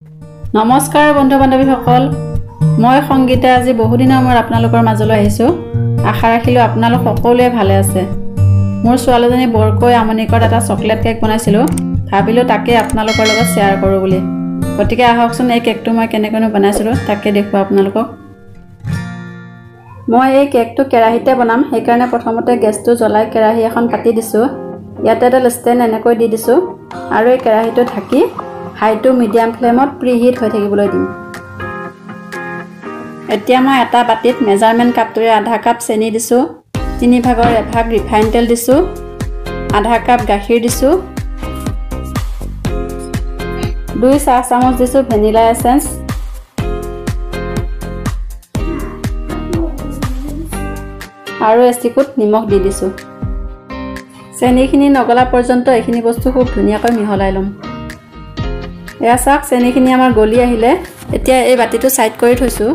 নমস্কাৰ বন্ধু বান্ধৱীসকল, মই সংগীতা আজি বহুদিনৰ মূৰত আপোনালোকৰ মাজলৈ আহিছোঁ। আশা ৰাখিলোঁ আপোনালোক সকলোৱে ভালে আছে। মোৰ ছোৱালীজনী বৰকৈ আমনি কৰাত এটা চকলেট কেক বনাইছিলোঁ, ভাবিলোঁ তাকে আপোনালোকৰ লগত শ্বেয়াৰ কৰোঁ বুলি। গতিকে আহকচোন এই কেকটো মই কেনেকৈনো বনাইছিলোঁ তাকে দেখুৱাওঁ আপোনালোকক। মই এই কেকটো কেৰাহীতে বনাম, সেইকাৰণে প্ৰথমতে গেছটো জ্বলাই কেৰাহী এখন পাতি দিছোঁ। ইয়াতে এডাল ষ্টেণ্ড এনেকৈ দি দিছোঁ আৰু এই কেৰাহীটো ঢাকি হাই টু মিডিয়াম ফ্লেমত প্ৰি হিট হৈ থাকিবলৈ দিম। এতিয়া মই এটা বাতিত মেজাৰমেণ্ট কাপটোৰে আধা কাপ চেনি দিছোঁ, 1/3 ভাগ ৰিফাইন তেল দিছোঁ, আধা কাপ গাখীৰ দিছোঁ, 2 চাহ চামুচ দিছোঁ ভেনিলা এচেঞ্চ, আৰু এচিকুট নিমখ দি দিছোঁ। চেনিখিনি নগলা পৰ্যন্ত এইখিনি বস্তু খুব ধুনীয়াকৈ মিহলাই ল'ম। এয়া চাওক, চেনিখিনি আমাৰ গলি আহিলে। এতিয়া এই বাতিটো ছাইড কৰি থৈছোঁ।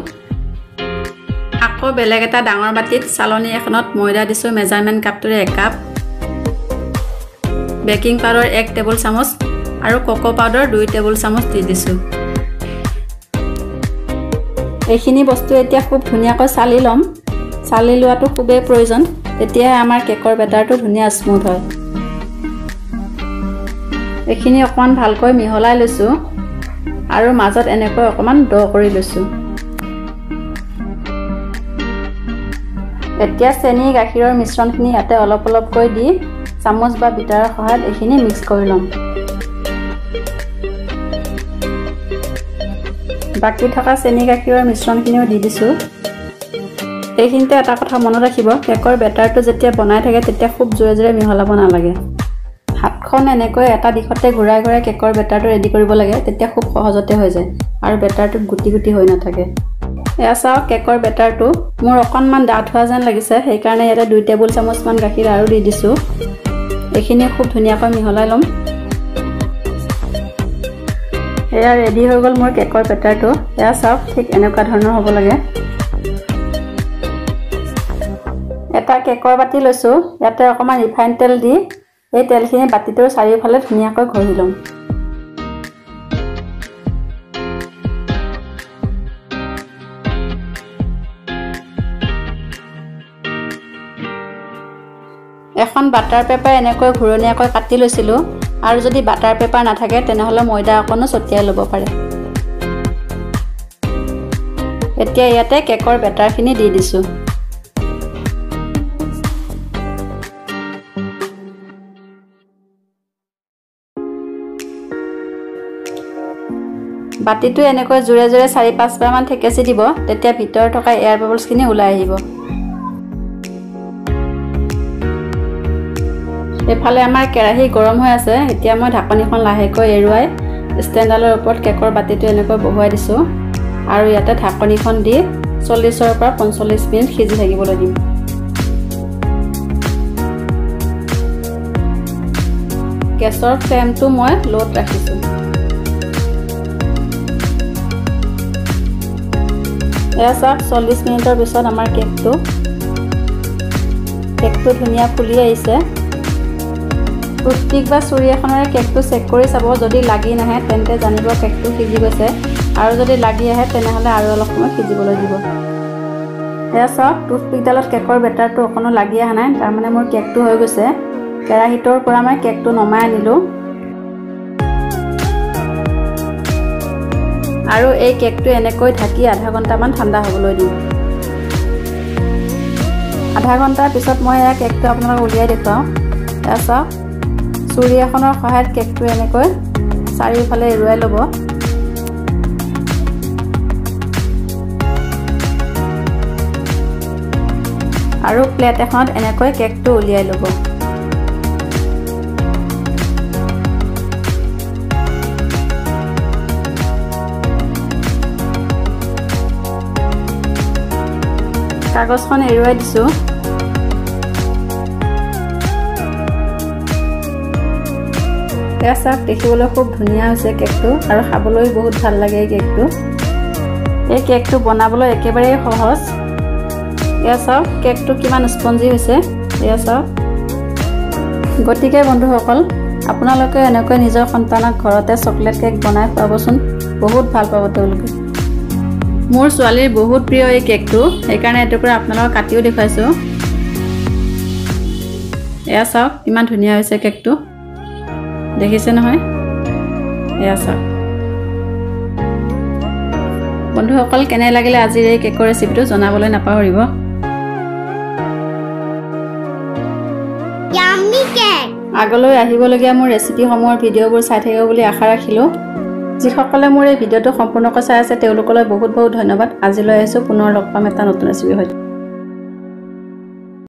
আকৌ বেলেগ এটা ডাঙৰ বাতিত চালনী এখনত ময়দা দিছোঁ মেজাৰমেণ্ট কাপটোৰে 1 কাপ, বেকিং পাউডাৰ 1 টেবুল চামুচ আৰু ক'ক' পাউডাৰ 2 টেবুল চামুচ দি দিছোঁ। এইখিনি বস্তু এতিয়া খুব ধুনীয়াকৈ চালি ল'ম। চালি লোৱাটো খুবেই প্ৰয়োজন, তেতিয়াহে আমাৰ কেকৰ বেটাৰটো ধুনীয়া স্মুথ হয়। এইখিনি অকণমান ভালকৈ মিহলাই লৈছোঁ আৰু মাজত এনেকৈ অকণমান দ কৰি লৈছোঁ। এতিয়া চেনি গাখীৰৰ মিশ্ৰণখিনি ইয়াতে অলপ অলপকৈ দি চামুচ বা বিটাৰৰ সহায়ত এইখিনি মিক্স কৰি ল'ম। বাকী থকা চেনি গাখীৰৰ মিশ্ৰণখিনিও দি দিছোঁ। এইখিনিতে এটা কথা মনত ৰাখিব, কেকৰ বেটাৰটো যেতিয়া বনাই থাকে তেতিয়া খুব জোৰে জোৰে মিহলাব নালাগে। হাতখন এনেকৈ এটা দিশতে ঘূৰাই ঘূৰাই কেকৰ বেটাৰটো ৰেডি কৰিব লাগে, তেতিয়া খুব সহজতে হৈ যায় আৰু বেটাৰটোত গুটি গুটি হৈ নাথাকে। এয়া চাওক, কেকৰ বেটাৰটো মোৰ অকণমান ডাঠ হোৱা যেন লাগিছে, সেইকাৰণে ইয়াতে 2 টেবুল চামুচমান গাখীৰ আৰু দি দিছোঁ। এইখিনি খুব ধুনীয়াকৈ মিহলাই ল'ম। এয়া ৰেডি হৈ গ'ল মোৰ কেকৰ বেটাৰটো। এয়া চাওক, ঠিক এনেকুৱা ধৰণৰ হ'ব লাগে। এটা কেকৰ বাতি লৈছোঁ, ইয়াতে অকণমান ৰিফাইন তেল দি এই তেলখিনি বাতিটোৰ চাৰিওফালে ধুনীয়াকৈ ঘঁহি ল'ম। এখন বাটাৰ পেপাৰ এনেকৈ ঘূৰণীয়াকৈ কাটি লৈছিলোঁ, আৰু যদি বাটাৰ পেপাৰ নাথাকে তেনেহ'লে ময়দা অকণো ছটিয়াই ল'ব পাৰে। এতিয়া ইয়াতে কেকৰ বেটাৰখিনি দি দিছোঁ। বাতিটো এনেকৈ জোৰে জোৰে 4-5 বাৰমান থেকেচি দিব, তেতিয়া ভিতৰত থকা এয়াৰ বাবলছখিনি ওলাই আহিব। এইফালে আমাৰ কেৰাহী গৰম হৈ আছে। এতিয়া মই ঢাকনিখন লাহেকৈ এৰুৱাই ষ্টেণ্ডডালৰ ওপৰত কেকৰ বাতিটো এনেকৈ বহুৱাই দিছোঁ আৰু ইয়াতে ঢাকনিখন দি 40ৰ পৰা 45 মিনিট সিজি থাকিবলৈ দিম। গেছৰ ফ্লেমটো মই ল'ত ৰাখিছোঁ। এয়া চাওক, 40 মিনিটৰ পিছত আমাৰ কেকটো ধুনীয়া ফুলি আহিছে। টুথপিক বা চুৰি এখনেৰে কেকটো চেক কৰি চাব, যদি লাগি নাহে তেন্তে জানিব কেকটো সিজি গৈছে, আৰু যদি লাগি আহে তেনেহ'লে আৰু অলপ সময় সিজিবলৈ দিব। এয়া চাওক, টুথপিকডালত কেকৰ বেটাৰটো অকণো লাগি অহা নাই, তাৰমানে মোৰ কেকটো হৈ গৈছে। কেৰাহীটোৰ পৰা মই কেকটো নমাই আনিলোঁ আৰু এই কেকটো এনেকৈ ঢাকি আধা ঘণ্টামান ঠাণ্ডা হ'বলৈ দিম। আধা ঘণ্টাৰ পিছত মই এয়া কেকটো আপোনালোকক উলিয়াই দেখুৱাওঁ। এয়া চাওক, চুৰি এখনৰ সহায়ত কেকটো এনেকৈ চাৰিওফালে এৰুৱাই ল'ব। আৰু প্লেট এখনত এনেকৈ কেকটো উলিয়াই ল'ব। কাগজখন এৰুৱাই দিছোঁ। এয়া চাওক, দেখিবলৈ খুব ধুনীয়া হৈছে কেকটো আৰু খাবলৈও বহুত ভাল লাগে এই কেকটো। এই কেকটো বনাবলৈ একেবাৰেই সহজ। এয়া চাওক, কেকটো কিমান স্পঞ্জি হৈছে। এয়া চাওক। গতিকে বন্ধুসকল, আপোনালোকে এনেকৈ নিজৰ সন্তানক ঘৰতে চকলেট কেক বনাই খুৱাবচোন। বহুত ভাল পাব তেওঁলোকে। মোৰ ছোৱালীৰ বহুত প্ৰিয় এই কেকটো, সেইকাৰণে এটুকুৰা আপোনালোকক কাটিও দেখুৱাইছোঁ। এয়া চাওক কিমান ধুনীয়া হৈছে কেকটো, দেখিছে নহয়? এয়া চাওক বন্ধুসকল, কেনে লাগিলে আজিৰ এই কেকৰ ৰেচিপিটো জনাবলৈ নাপাহৰিব। আগলৈ আহিবলগীয়া মোৰ ৰেচিপিসমূহৰ ভিডিঅ'বোৰ চাই থাকিব বুলি আশা ৰাখিলোঁ। যিসকলে মোৰ এই ভিডিঅ'টো সম্পূৰ্ণকৈ চাই আছে তেওঁলোকলৈ বহুত বহুত ধন্যবাদ। আজিলৈ আহিছোঁ, পুনৰ লগ পাম এটা নতুন ৰেচিপিৰ সৈতে।